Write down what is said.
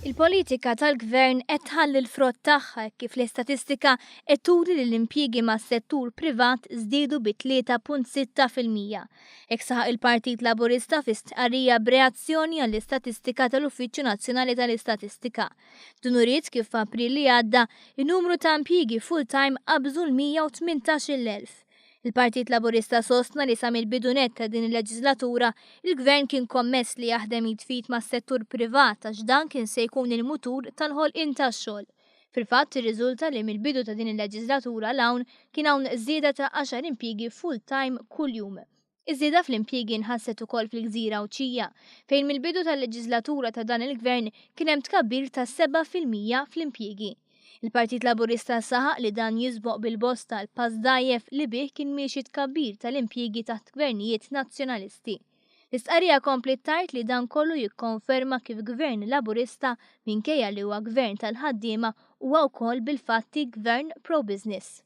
Il-politika tal-Gvern qed tħalli l-frott tagħha hekk kif l-istatistika qed turi li l-impjiegi mas-settur privat żdiedu bi 3.6%. Hekk saħaq il-Partit Laburista fi stqarrija b'reazzjoni għall-istatistika tal-Uffiċċju Nazzjonali tal-Istatistika. Din uriet kif f'April li għadda, in-numru ta' impjiegi full-time qabżu l-118,000. Il-Partit Laburista sostna li sa mill-bidu nett ta' din il-leġislatura, il-Gvern kien kommess li jaħdem id f'id mas-settur privat għax dan kien se jkun il-mutur tal-ħolqien tax-xogħol. Fil-fatt irriżulta li mill-bidu ta' din il-leġislatura 'l hawn kien hawn żieda ta' għaxar impjiegi full-time kuljum. Iż-żieda fl-impjiegi nħasset ukoll fil-gżira Għawdxija, fejn mill-bidu tal-leġislatura ta' dan il-Gvern kien hemm tkabbir ta' 7% fl-impjiegi. Il-Partit Laburista saħaq li dan jisboq bil-bosta l-pass dgħajjef li bih kien miexi t-tkabbir tal-impjiegi taħt gvernijiet Nazzjonalisti. L-istqarrija kompliet tgħid li dan kollu jikkonferma kif Gvern Laburista, minkejja li huwa Gvern tal-ħaddiema, huwa wkoll bil-fatti Gvern pro-business.